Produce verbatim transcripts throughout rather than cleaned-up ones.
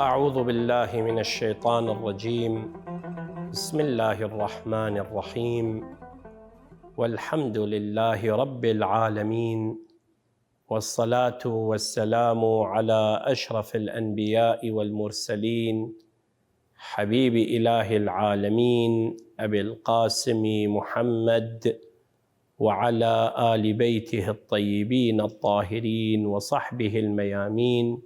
أعوذ بالله من الشيطان الرجيم. بسم الله الرحمن الرحيم. والحمد لله رب العالمين. والصلاة والسلام على أشرف الأنبياء والمرسلين، حبيب إله العالمين، أبي القاسم محمد، وعلى آل بيته الطيبين الطاهرين وصحبه الميامين،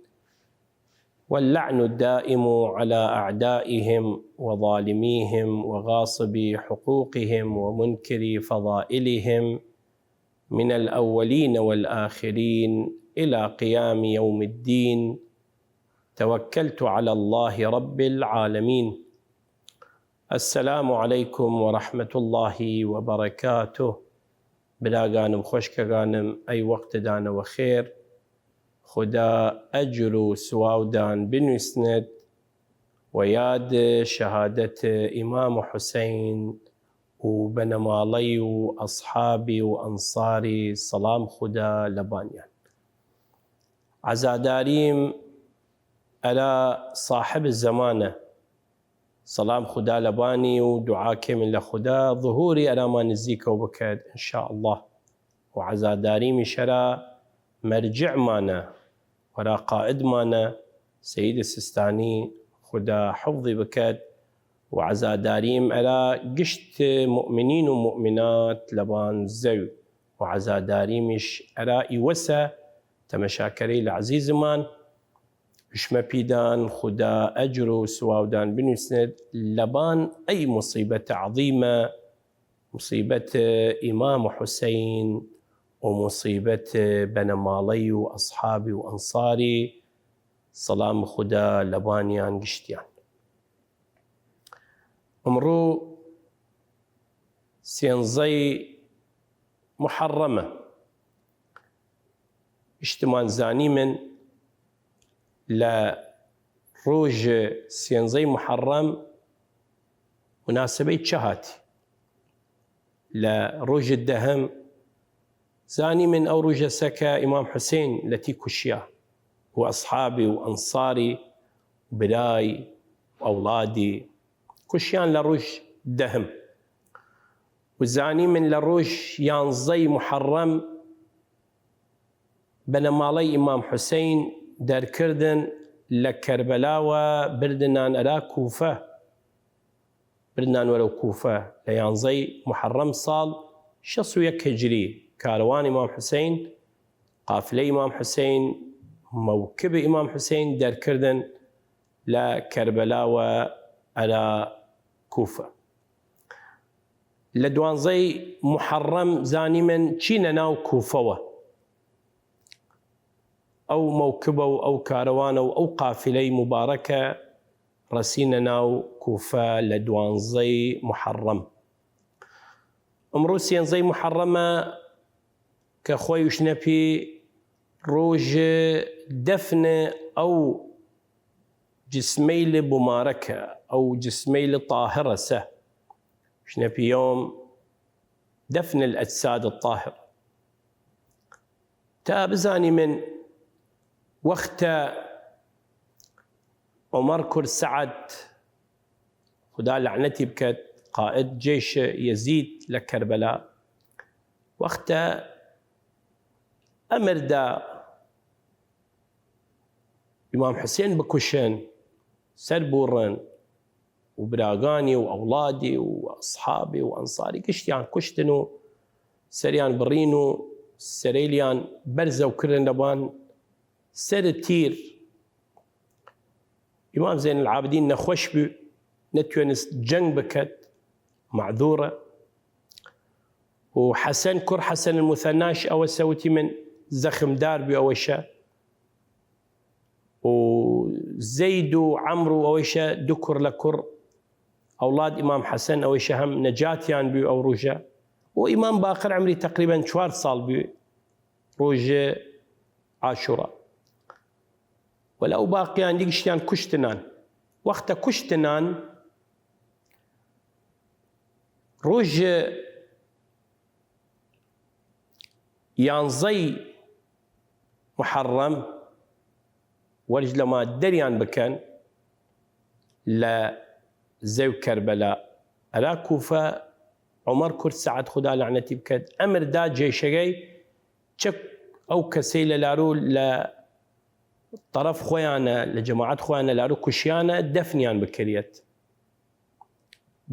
واللعن الدائم على أعدائهم وظالميهم وغاصبي حقوقهم ومنكري فضائلهم من الأولين والآخرين إلى قيام يوم الدين. توكلت على الله رب العالمين. السلام عليكم ورحمة الله وبركاته. براگانم، خوەشکەگانم، ئەی وەختدانە وەخێر. خودا ئەجر و سواودان بنویسنێد وە یاد شەهادەت ئیمام حوسەین و بەنەماڵەی و ئەسحابی و ئەنساری، سەڵام خودا لەبانیان. عەزاداریم ئەرا ساحب زەمانە، سەڵام خودا لەبانی، و دوعا کەیمن لە خودا ظهوری ئەرامان نزیکەو بکەێد ان شاء اللە. و عەزاداریمیش ئەرا مەرجعمانە، وەرا قائدمانە سەید سستانی، خودا حفظی بکەێد. و عەزاداریم ئەرا گشت مؤمنین و مؤمنات لەبان زەوی. و عەزاداریمیش ئەرا ئیوەسە تەمەشاکەرەیل عەزیزمان، شمە پیدان خودا ئەجر و سواودان بنویسنێد لەبان ئەی موسیبەت عەظیمە، موسیبەت ئیمام حوسەین و موسیبەت بەنەماڵەی و ئەسحابی و ئەنساری، سەڵام خودا لەبانیان گشتیان. ئمڕوو سێنزەی محەڕەمە. گشتمان زانیمن لە رووژ سێنزەی محەڕەم مناسبەی چە هاتی. لە رووژ دەهم زانیمن ئەو رووژەسە کە ئیمام حوسەین لەتی کوشیا و ئەسحابی و ئەنساری، برای و ئەولادی، کوشیان لە رووژ دەهم. و زانیمن لە رووژ یانزەی محەڕەم بەنەماڵەی ئیمام حوسەین دەرکردن لە کەربەلاوە، بردنان ئەرا کوفە، بردنان وەرەو کوفە لە یانزەی محەڕەم ساڵ شەس و یەک هجری. کاروان ئیمام حوسەین، قافلەی ئیمام حوسەین، مەوکب ئیمام حوسەین دەرکردن لە کەربەلاوە ئەرا کوفە. لە دوانزەی محەڕەم زانیمن چینە ناو کوفەوە. ئەو مەوکبە و ئەو کاروانە و ئەو قافلەی مبارەکە رەسینە ناو کوفە لە دوانزەی محەڕەم. ئمڕوو سێنزەی محەڕەمە کە خوەی وشنەپی رووژ دەفن ئەو جسمەیل بومارەکە، ئەو جسمەیل طاهرەسە، وشنەپی يوم دفن الأجساد الطاهرة. تا بزانیمن وەختە عومەر کوڕ سەعد، خودا لەعنەتی بکەێد، قائد جیش یەزید لە کەربەلا، وەختە ئەمر دا ئیمام حوسەین بکوشن، سەر بووڕن، و براگانی و ئەولادی و ئەسحابی و ئەنساری گشتیان کوشتن و سەریان بڕین و سەرەیلیان بەرزەو کردن لەبان سەر تیر. ئیمام زین العابدین نەخوەش بوو، نەتوێنست جەنگ بکەێد، مەعذوورە. و حەسەن کوڕ حەسەن المثناش ئەوەسە وتیمن، زەخمدار بوی ئەوەیشە، و زەید و عەمر و ئەوەیشە دو کوڕ لە کوڕ ئەوڵاد ئیمام حەسەن ئەوەیشە هەم نەجاتیان بوی ئەو ڕوژە. و ئیمام باقر عەمری تەقریبەن چوار ساڵ بوی ڕوژ عاشورا. وەلە ئەو باقیان دی گشتیان کوشتنان. وەختە کوشتنان ڕوژ یانزەی محەڕەم وەرج لەما دەریان بکەن لە زەو کەربەلا ئەرا کوفە. عومەر کورد سەعد خودا لەعنەتی بکەد ئەمر دا جێشەگەی چەک ئەو کەسەی لە لارو لە طەرەف خوەیانە لە جەماعەت خوەیانە لارو کوشیانە دەفنیان بکریەت.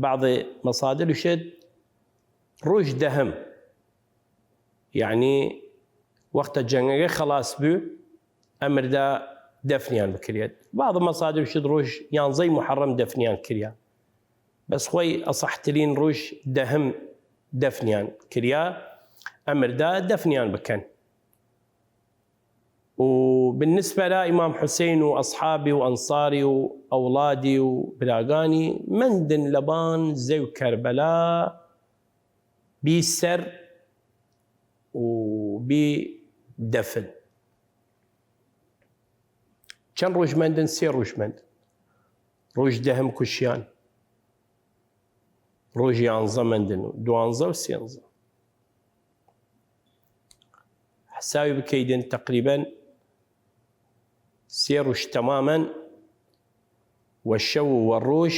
بعض مەسادر وشێد ڕوژ دەهم، یەعنی وەختە جەنگەگە خەڵاس بوی ئەمردا دەفنیان بکریەت. بعض مەسادر وشێد ڕوژ یانزەی محەڕەم دەفنیان کریا، بەس خوەی ئەسەحترین ڕوژ دەهم دەفنیان کریا ئەمردا دەفنیان بکەن. و بالنسبە لە ئیمام حوسەین و ئەسحابی و ئەنساری و ئەوڵادی و براگانی مەندن لەبان زەو کەربەلا بی سەر و بی دەفن. چەن ڕوژ مەندن؟ سێ ڕوژ مەندن. ڕوژ دەهم کوشیان، ڕوژ یانزە مەندن و دوانزە و سێنزە. حساوی بکەیدن تەقریبەن سێ ڕوژ تەمامەن وە شەو و وە ڕوژ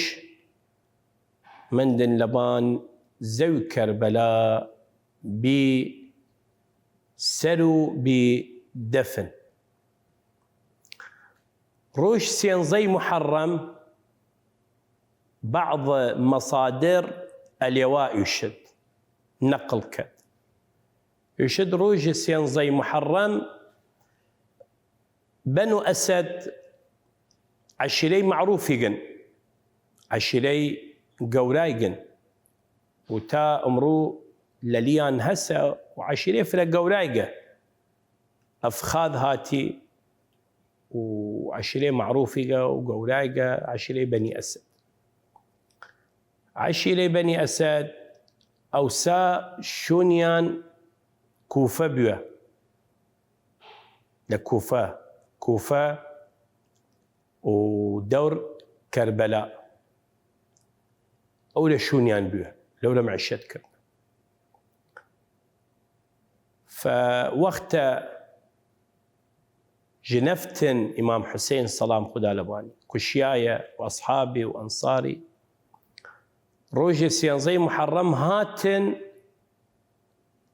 مەندن لەبان زەو کەربەلا بی سەر و بی دەفن. ڕوژ سێنزەی محەڕەم بعض مەسادر ئەلێوا ئویشد نەقڵ کەد. ئویشد ڕوژ سێنزەی محەڕەم بەنو ئەسەد عەشیرەی مەعروفیگن، عەشیرەی گەورایگن و تا ئمڕوو لەلیان هەسە و عەشیرەی فرە گەورایگە. ئەفخاد هاتی و عەشیرەی مەعروفیگە و گەورایگە عەشیرەی بەنی ئەسەد. عەشیرەی بەنی ئەسەد ئەوسا شونیان کوفە بویە، لە کوفە، کوفە و دەور کەربەلا ئەو لە شونیان بویە لەو لە معیشەت کرد. فوەختە ژنەفتن ئیمام حوسەین سەڵام خودا لەبانی کوشیایە و ئەسحابی و ئەنساری ڕوژ سێنزەی محەڕەم هاتن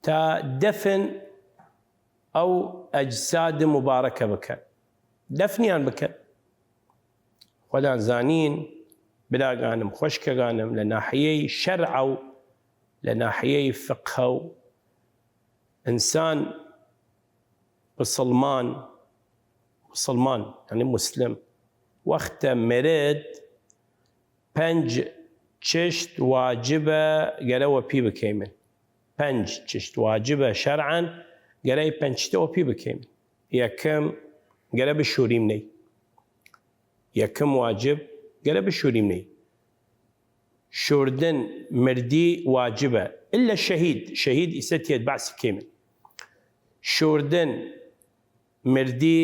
تا دەفن ئەو ئەجساد مبارەکە بکەن، دەفنیان بکەن. خوەدان زانین، براگانم خوەشکەگانم، لە ناحیەی شەرعە و لە ناحیەی فقهە و ئنسان بسڵمان، بسڵمان یەعنی موسلم، وەختە مرد پەنج چشت واجبە گەرە وەپی بکەیمن. پەنج چشت واجبە شەرعەن گەرەی پەنج چشتە وەپی بکەیمن. یەکم، گەرە بشوریمنەی. یەکم واجب، گەرە بشوریمنەی. شوردن مردی واجبە، ئللا شەهید، شەهید ئیسە تیەێد بەعسی کەیمن. شوردن مردی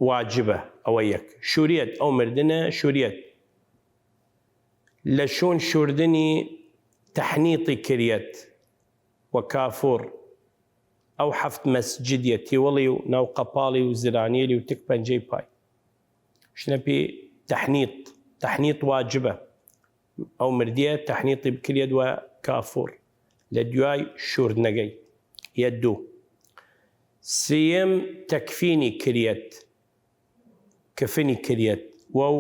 واجبە، ئەوە یەک. شوریەت، ئەو مردنە شوریەت. لە شون شوردنی تەحنیطی کریەت وە کافور، ئەو حەفت مەسجدیە تیوڵی و ناو قەپاڵی و زرانیلی و تک پەنجەی پای شنەپی تەحنیط، تەحنیط واجبە. ئەو مردیە تەحنیطی بکریەت وە کافور لە دویای شوردنەگەی. یە دو. سیم تەکفینی کریەت، کفنی کریەت وەو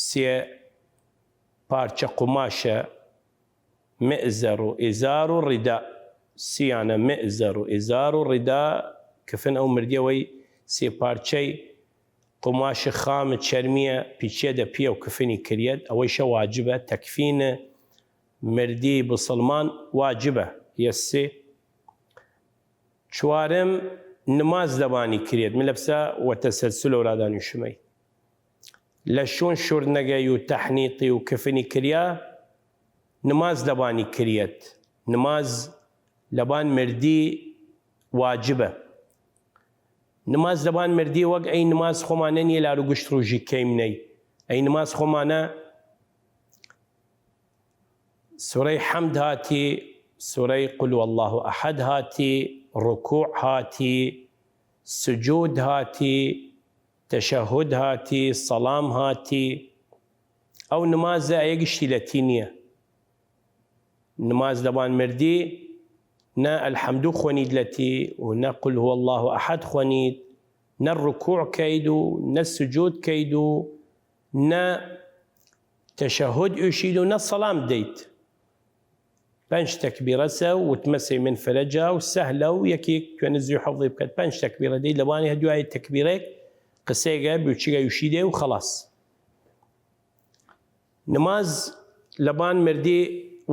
سێ پارچە قوماشە مئزەر و ئیزار و ڕیدا. سیانە مئزەر و ئیزار و ڕیدا. کفن ئەو مردیە وەی سێ پارچەی قوماش خام چەرمیە پیچێدە پیەو کفنی کریەت، ئەوەیشە واجبە. تەکفین مردی بسڵمان واجبە. یە سێ. چوارم، نماز لەبانی کریەێد. من لە پسە وە تەسەلسولەو رادانویشمەی. لە شوون شوردنەگەی و تەحنیقی و کفنی کریا، نماز لەبانی کریەێد. نماز لەبان مردی واجبە. نماز لەبان مردی وەگ ئەی نماز خوەمانە نیە لار و گشت رووژی کەیمنەی. ئەی نماز خوەمانە سورەی حەمد هاتی، سورەی قل هو الله احد هاتی، رکوع هاتی، سجود هاتی، تەشەهود هاتی، سەڵام هاتی. ئەو نمازە ئەیە گشتی لەتی نیە. نماز لەبان مردی نە الحمدو خوەنید لەتی و نە قل هو الله احد خوەنید، نە رکوع کەید و نە سجود کەید و نە تەشەهود ئوشید و نە سەڵام دەید. پەنج تەکبیرەسە و وتمەسەی من فرەجا و سەهلە و یەکیک توێنە زوی حەفظی بکەت. پەنج تەکبیرە دەید، لەبانی هە دویای تەکبیرێک قسەیگە بوچگە یوشیدێ و خەڵاس. نماز لەبان مردی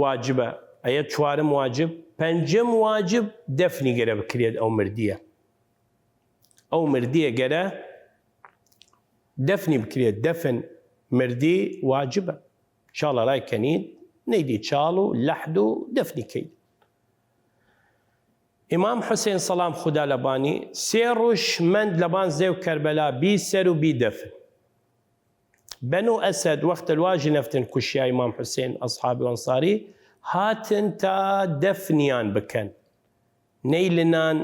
واجبە. ئەیە چوارم واجب. پەنجم واجب دەفنی گەرە بکرێت ئەو مردیە. ئەو مردیە گەرە دەفنی بکرێت. دەفن مردی واجبە. چاڵە رای کەنید، نەیدی چاڵ و لەحد و دەفنی کەید. ئیمام حوسێن سەڵام خودا لەبانی سێ رووژ مەند لەبان زێو کەربەلا بی سەر و بی دەفن. بەنو ئەسەد وەختە لواژی نەفتن کوشیا ئیمام حوسێن ئەسحابی ئەنساری هاتن تا دەفنیان بکەن. نەیلنان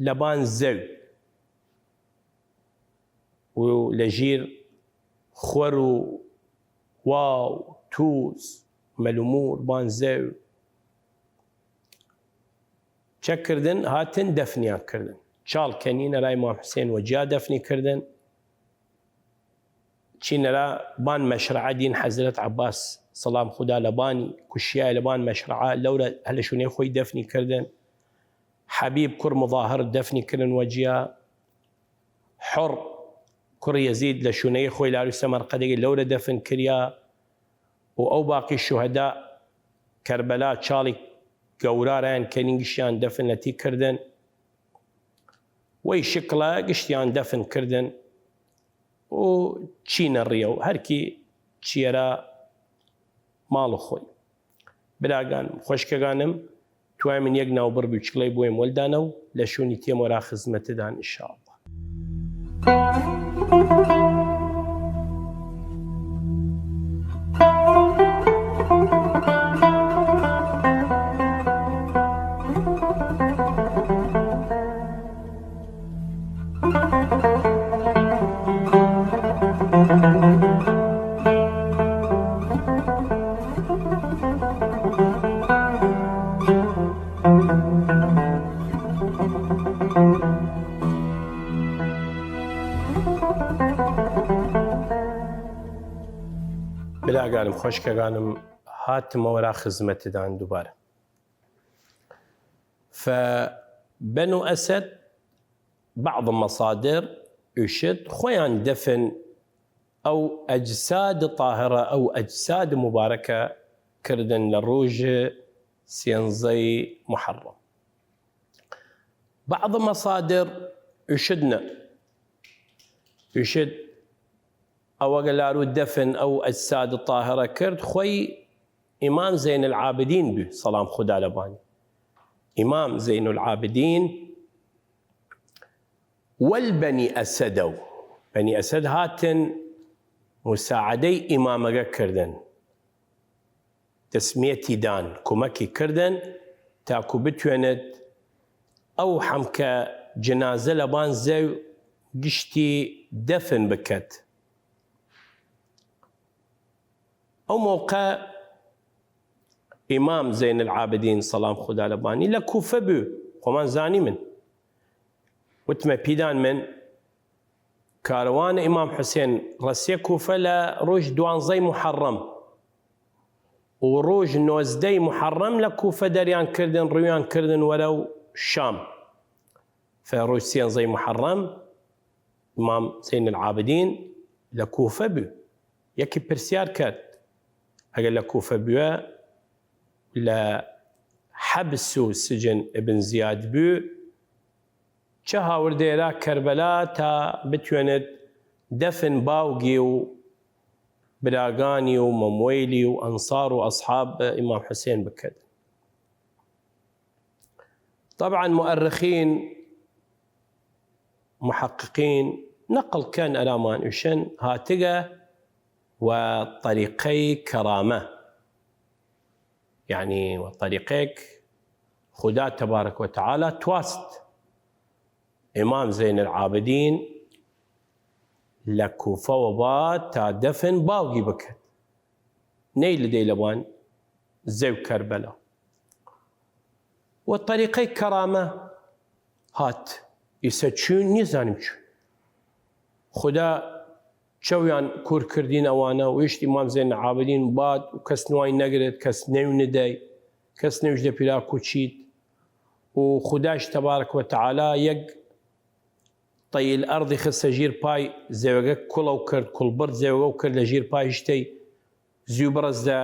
لەبان زەو و لە ژیر خوەر و واو توز مەلومور بان زەو چەک کردن، هاتن دەفنیان کردن. چاڵ کەنینە رای ئیمام حوسێن وە جیا دەفنی کردن. چینەرا بان مەشرعە دین حەزرەت عەباس سەڵام خودا لەبانی کوشیای لەبان مەشرعە لەورە هەلە شوونەی خوەی دەفنی کردن. حەبیب کوڕ مظاهر دەفنی کردن وە جیا. حڕ کوڕ یەزید لە شوونەی خوەی لاروی سەمەرقەدەگی لەورە دەفن کریا و ئەو باقی شوهەدا کەربەلا چاڵی گەورارایان کەنین گشتیان دەفن لەتی کردن. وەی شکڵە گشتیان دەفن کردن و چینە ڕیەو هەرکی چیەرا ماڵ خوەی. براگانم خوەشکەگانم، توای من یەک ناو بڕ بوچکڵەی بویم وەلدانە و لە شوونی تێم وەرا خزمەتدان انشاءاللە. براگانم خوەشکەگانم، هاتمە وەرا خزمەتدان دوبارە. فە بەنو ئەسەد بعض مەسادر ئوشت خوەیان دەفن ئەو ئەجساد تاهرە، ئەو ئەجساد موبارەکە کردن لە رووژ سێنزەی محرم. بعض مەسادر ئوشت نە. ئوشت ئەوەگە لارو دەفن ئەو ئەجساد تاهرە کرد خوەی ئیمام زەین العابدین بو سەڵام خودا لەبانی. ئیمام زەین العابدین وەل بەنی ئەسەدەو، بەنی ئەسەد هاتن مساعدەی ئیمامەگە کردن، دەسمیەتی دان، کومەکی کردن تاکو بتوێنێت ئەو حەمکە جنازە لەبان زەو گشتی دەفن بکەت. ئەو مەوقە ئیمام زەین العابدین سەڵام خودا لەبانی لە کوفە بو. خوەمان زانیمن، وتمە پیدان من کاروان ئیمام حوسێن رەسیە کوفە لە رووژ دوانزەی محرم و رووژ نۆزدەی محرم لە کوفە دەریان کردن رویان کردن وەرەو شام. فە رووژ سێنزەی محرم ئیمام زەین العابدین لە کوفە بو. یەکی پرسیار کرد، ئەگەر لە کوفە بوە لە حەبس و سجن ابن زیاد بو، چە هاوردەێرا کەربەلا تا بتوێنێد دەفن باوگی و براگانی و مەموەیلی و ئەنسار و ئەسحاب ئیمام حسێن بکەێد. طبعا مؤرخین، محققین نەقڵ کەن ئەرامان ئوشن هاتگە وە طەریقەی کەرامە، یەعنی وە طەریقەێک خودا تبارک و تعالی تواست ئیمام زین العابدین لە کوفەوە با تا دەفن باوگی بکەێد، نەیلدەی لەبان زەو کەربەلا. وە طەریقەی کەرامە هات. ئیسە چوین نیزانیم چوین. خودا چەویان کور کردین ئەوانە و ئیشت ئیمام زین العابدین باد و کەس نوای نەگرێد، کەس نەیوندەی، کەس نەیوشدە پیرا کوچید و خوداش تبارک و تعالی یەک طی الأرضی خستە ژیر پای زەوێگە، کوڵەو کرد، کوڵبڕد زەوێگەو کرد لە ژیر پای هشتەی زوی بڕستە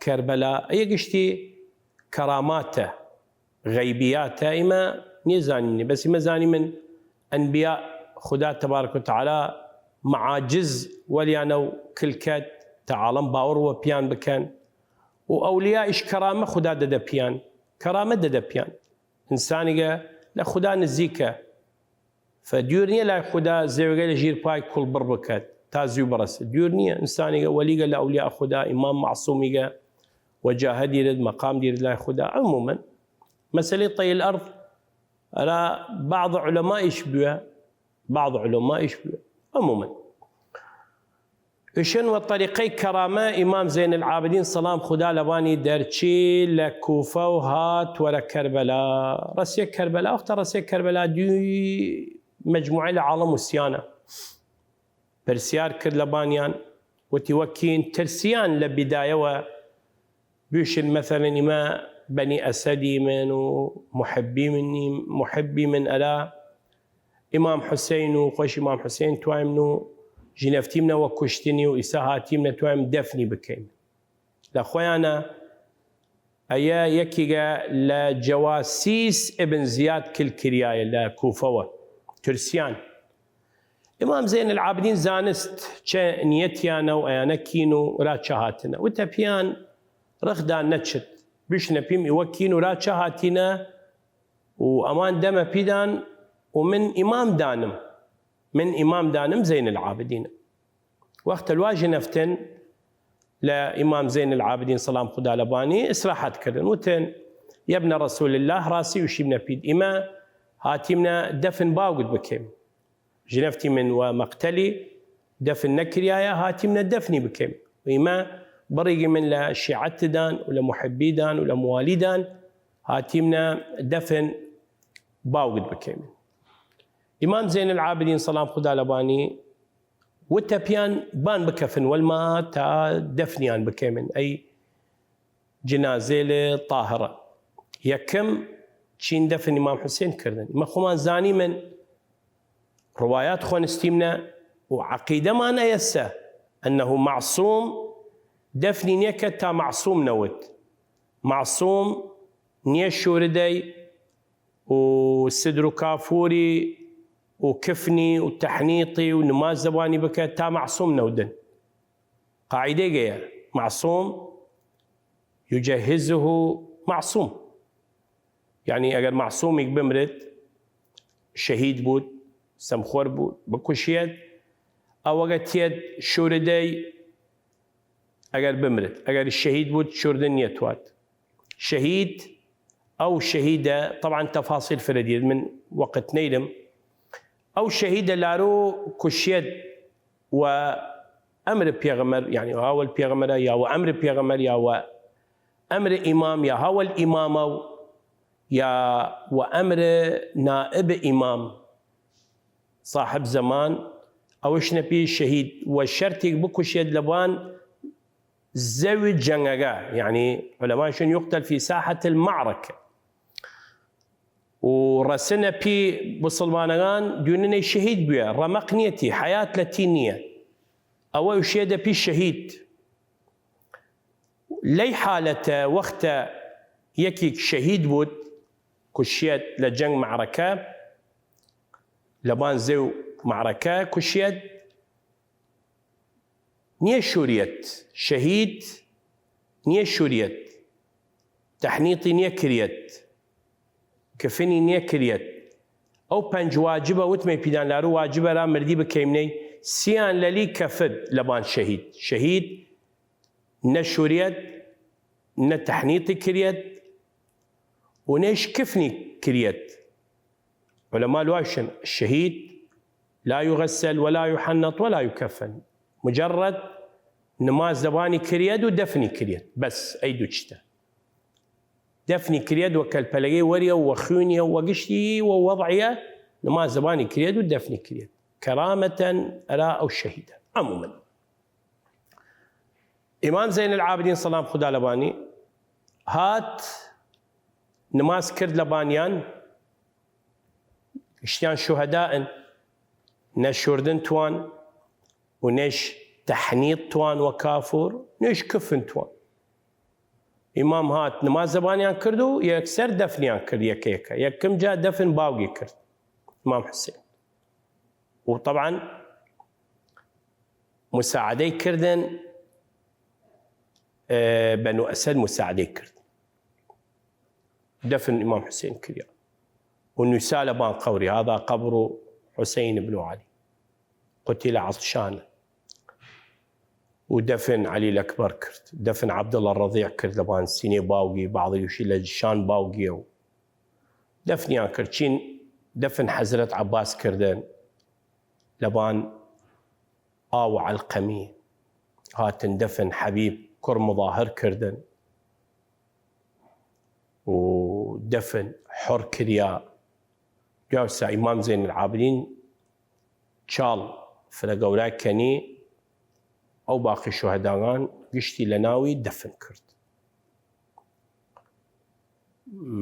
کەربەلا. ئە یە گشتی کەراماتە، غەیبیاتە، ئیمە نیزانیمنی، بەس ئیمە زانیمن ئەنبیا خودا تبارک و تعالی معاجز وەلیانە و کلکەت تا عاڵەم باوەڕ وە پیان بکەن و ئەولیا ئیش کەرامە خودا دەدە پیان، کەرامە دەدە پیان. ئنسانیگە لە خودا نزیکە، فە دویر نیە لای خودا زەوێگە لە ژیر پای کوڵبڕ بکەێد تا زوی بڕەسێد. دویر نیە. ئنسانیگە وەلیگە لە ئەولیا خودا، ئیمام معسومیگە وەجاهە دیرد، مەقام دیرد لای خودا. عموما مەسەلەی طی الأرض ئەرا بعض علەمائیش بویە، بعض علەمائیش بویە. عموما ئشن وە طەریقەی کەرامە ئیمام زین العابدین سەلام خودا لەبانی دەرچی لە کوفە و هات وەرە کەربەلا. رەسیە کەربەلا، وەختە رەسیە کەربەلا دوی مەجموعەی لە عاڵەم وسیانە، پرسیار کرد لەبانیان، وتی وەکین ترسیان لە بیدایەوە بویشن مەسەلەن ئیمە بەنی ئەسەدیمن و محبیمن، محبیمن ئەرا ئیمام حسین و خوەش ئیمام حسین توایمن و ژینەفتیمنە وە کوشتنی و ئیسە هاتیمنە توایمن دەفنی بکەیم. لە خوەیانە ئەیە یەکیگە لە جەواسیس ئبن زیاد کل کریایە لە کوفەوە، ترسیان. ئیمام زین العابدین زانست چە نیەتیانە و ئەیانە کین و ئرا چە هاتنە، وتە پیان رخدا نەچت، بشنە پیم ئیوە کین و ئرا چە هاتینە و ئەمان دەمە پیدان و من ئیمام دانم، من ئیمام دانم زین العابدین. وەختە لوا ژنەفتن لە ئیمام زین العابدین سەلام خودا لەبانی ئیسراحەت کردن، وتن یە ابن رسول الله، راسی ئوشیمنە پید، ئیمە هاتیمنە دەفن باوگت بکەیم. ژنەفتیمن وە مەقتەلی دەفن نەکریایە، هاتیمنە دەفنی بکەیم. و ئیمە بڕیگیمن لە شیعەتدان و لە محبیدان و لە موالیدان هاتیمنە دەفن باوگت بکەیم. ئیمام زین العابدین سەلام خودا لەبانی وتە پیان بان بکەفن وەلما تا دەفنیان بکەیمن، ئەی جنازەێلێ طاهرە. یەکم چین دەفن ئیمام حسین کردن. ئیمە خوەمان زانیمن، روایات خوەنستیمنە و عەقیدەمان ئەیەسە، أنه معصوم، دەفنی نیەکەێد تا معصوم نەود. معصوم نیە شوردەی و سدر و کافوری و کفنی و تحنیطی و نماز زەبانی بکەێد تا معصوم نەودن. قاعدەیگەیە، معصوم يجهزه معصوم. یەعنی ئەگەر معصومیگ بمرد، شەهید بوود، سەمخۆر بوود، بکوشیەێد، ئەوەگە تیەێد شوردەی، ئەگەر بمرد، ئەگەر شەهید بوود، شوردن نیەتواد. شەهید، ئەو شەهیدە، طبعا تەفاسیل فرە دیر، من وەقت نەیرم، ئەو شەهیدە لارو کوشیەێد وە ئەمر پێغەمەر، یەعنی هاوەل پێغەمەرە یا وە ئەمر پێغەمەر یا وە ئەمر ئیمام یا هاوەل ئیمامە و یا وە ئەمر نائب ئیمام، صاحب زەمان، ئەوەش نەپی شەهید وە شەرتیگ بکوشێد لەبان زەوی جەنگەگە، یەعنی علەماشن يقتل في ساحة المعركة. و رەسنە پی بسڵمانەگان دوننەی شەهید بویە، رەمەق نیەتی، حەیات لە تی نیە. ئەوە ئوشێدە پی شەهید. لەی حالەتە وەختە یەکیگ شەهید بوود، کوشیەت لە جەنگ معرەکە، لەبان زێو مەعرەکە کوشیەت، نیەشوریەت، شەهید نیەشوریەت، تەحنیتی نیەکریەت، کفنی نیەکریەت. ئەو پەنج واجبە وتمەی پیدان لارو واجبە را مردی بکەیمنەی، سیان لەلی کەفت لەبان شەهید. شەهید نەشوریەت، نە تەحنیتی کریەت و نەیش کفنی کریەت. عولەما لواوشن، الشهيد لا يغسل ولا يحنط ولا يكفن، مجرد نماز لەبانی کریەت و دەفنی کریەت، بەس ئەی دو چتە. دەفنی کریەت وە کەلپەلەگەی وەریە و وە خوینیە و وە گشتی و وەضعیە، نماز لەبانی کریەت و دەفنی کریەت کەرامەتەن ئەرا ئەو شەهیدە. عموما ئیمام زەین العابدین سەلام خودا لەبانی هات نماز کرد لەبانیان، گشتیان شوهەدائن، نەشوردن توان و نەیش تەحنیت توان وە کافور، نەیش کفن توان. ئیمام هات نماز لەبانیان کرد و یەکسەر دەفنیان کرد یەکە یەکە. یەکم جا دەفن باوگی کرد، ئیمام حسین. و طبعا مساعدەی کردن، ئێ، بەنو ئەسەد مساعدەی کرد. دەفن ئیمام حسین کریا و نویسا لەبان قەوری، هذا قبر حسين بن علي قتل عطشانا. و دەفن عەلی لەکبەر کرد، دەفن عەبدوڵڵا ڕەزیع کرد لەبان سینەی باوگی، بعضی وشی لە شان باوگیە و دەفنیان کرد. چین دەفن حەزرەت عەباس کردن لەبان ئاو عەلقەمی، هاتن دەفن حەبیب کوڕ مظاهر کردن و دەفن حڕ کریا. دویاوسا ئیمام زەین العابدین چاڵ فرە گەورای کەنی، ئەو باقی شوهەداگان گشتی لە ناوی دەفن کرد.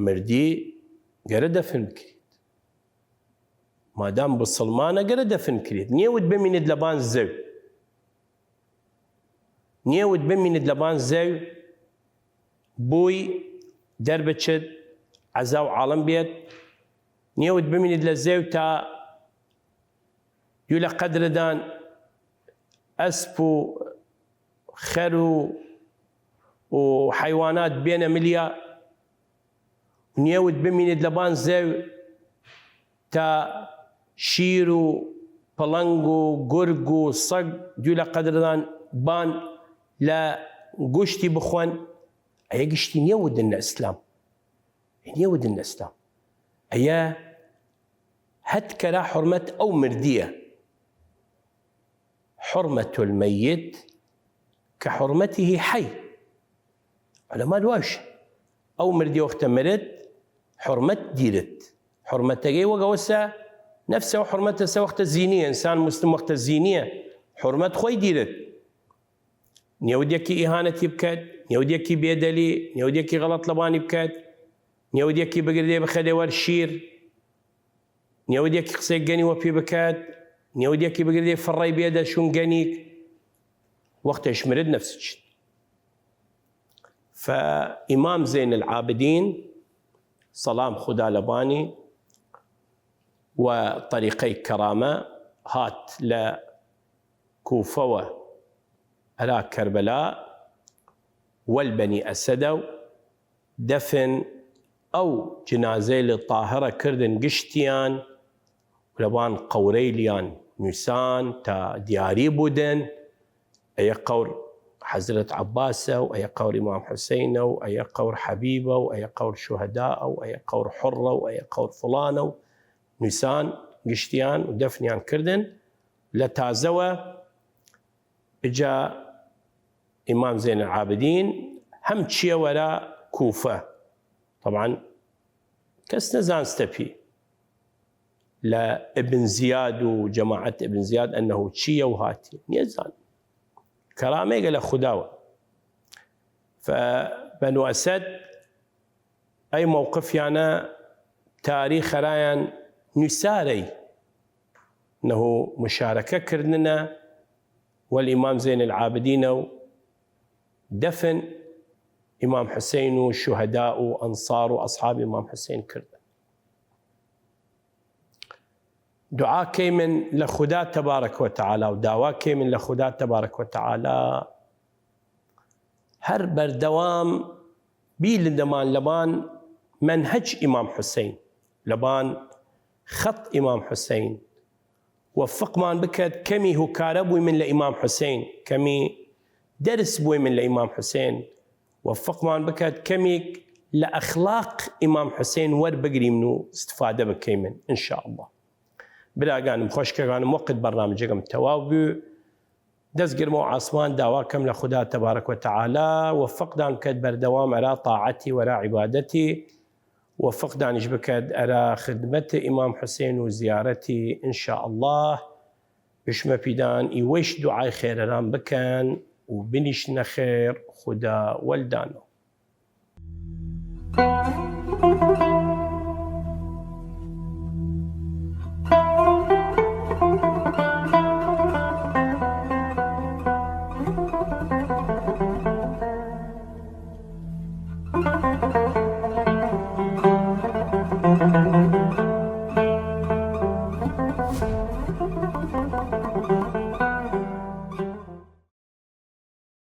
مردی گەرە دەفن بکریت، مادام بسڵمانە گەرە دەفن کریت، نیەوت بمینت لەبان زەو، نیەوت بمینت لەبان زەو بوی دەربچت، عەزا و عاڵم بێت، نیەوت بمینت لە زەو تا دوی لە قەدردان ئەسپ و خەر و، و حەیوانات بێنە ملیا، نیەوت بمینت لەبان زەو تا شیر و پڵنگ و گورگ و سەگ دوی لە قەدردان بان لە گوشتی بخوەن. ئەیە گشتی نیەودن لە ئیسلام، نیەودن لە ئیسلام. ئەیە هەت کەرا حرمەت ئەو مردیە. حرمة الميت كحرمته حي. عولەما لواش، ئەو مردی وەختە مرد حرمەت دیرت، حرمەتەگەی وەگەوەسە نەفسە و حرمەتەسە وەختە زینیە، ئینسان مسلم وەختە زینیە حرمەت خوەی دیرت. نیەودیەکی ئیهانەتی بکەت، نیەودیەکی بێدەلی، نیەودیەکی غەڵەت لەبانی بکەت، نیەودیەکی بگردێ بخەدێ وەر شیر، نیەودیەکی قسەی گەنی وەپی بکەت، نیەودیەکی بگردێ فڕەی بێدە شون گەنیک، وەختێش مرد نەفس چیت. فە ئیمام زەین العابدین سەڵام خودا لەبانی و طەریقەی کەرامە هات لە کوفەوە ئەرا کەربەلا وەل بەنی ئەسەدە و دەفن ئەو جنازەیل تاهرە کردن گشتیان و لەبان قەورەیلیان نویسان تا دیاری بودن، ئەیە قەور حەزرەت عەباسە و ئەیە قەور ئیمام حوسەینە و ئەیە قەور حەبیبە و ئەیە قەور شوهەدائە و ئەیە قەور حڕە و ئەیە قەور فڵانە و نویسان گشتیان و دەفنیان کردن لە تازەوە. ئجا ئیمام زەین العابدین هەم چیە وەرە کوفە، طبعا کەس نەزانستە پی لە ئبن زیاد و جەماعەت ئبن زیاد ئەنەهو چیە و هاتی نیەزان، کەرامەیگە لە خوداوە. فە بەنو ئەسەد ئەی مەوقفیانە تاریخ خەرایان نویسارەی نەهو مشارەکە کردنە وەل ئیمام زەین العابدینە و دەفن ئیمام حسین و شوهەدا و ئەنصار و ئەصحاب ئیمام حسین کردن. دوعا کەیمن لە خودا تبارک و تعالی و داوا کەیمن لە خودا تبارک و تعالی هەر بەردەوام بی لەمان لەبان مەنهەج ئیمام حوسەین، لەبان خەت ئیمام حوسەین، وەفقمان بکەد کەمی هوکارە بویمن لە ئیمام حوسەین، کەمی دەرس بویمن لە ئیمام حوسەین، وەفقمان بکەد کەمیک لە ئەخلاق ئیمام حوسەین وەربگریمن و استفادە بکەیمن ان شاء اللە. براگانم، خوەشکەگانم، وەقت بەرنامجەگەم تەواو بو. دەس گرمە و عاسمان داوا کەم لە خودا تبارک و تعالی وەفقدان کەد بەردەوام ئەرا تاعەتی وەرا عبادەتی، وەفقدانیش بکەد ئەرا خدمەت ئیمام حوسەین و زیارەتی ان شاء اللە. بشمە پیدان ئیوەیش دوعای خێرەران بکەن و بنیشنە خێر خودا وەلدانەو.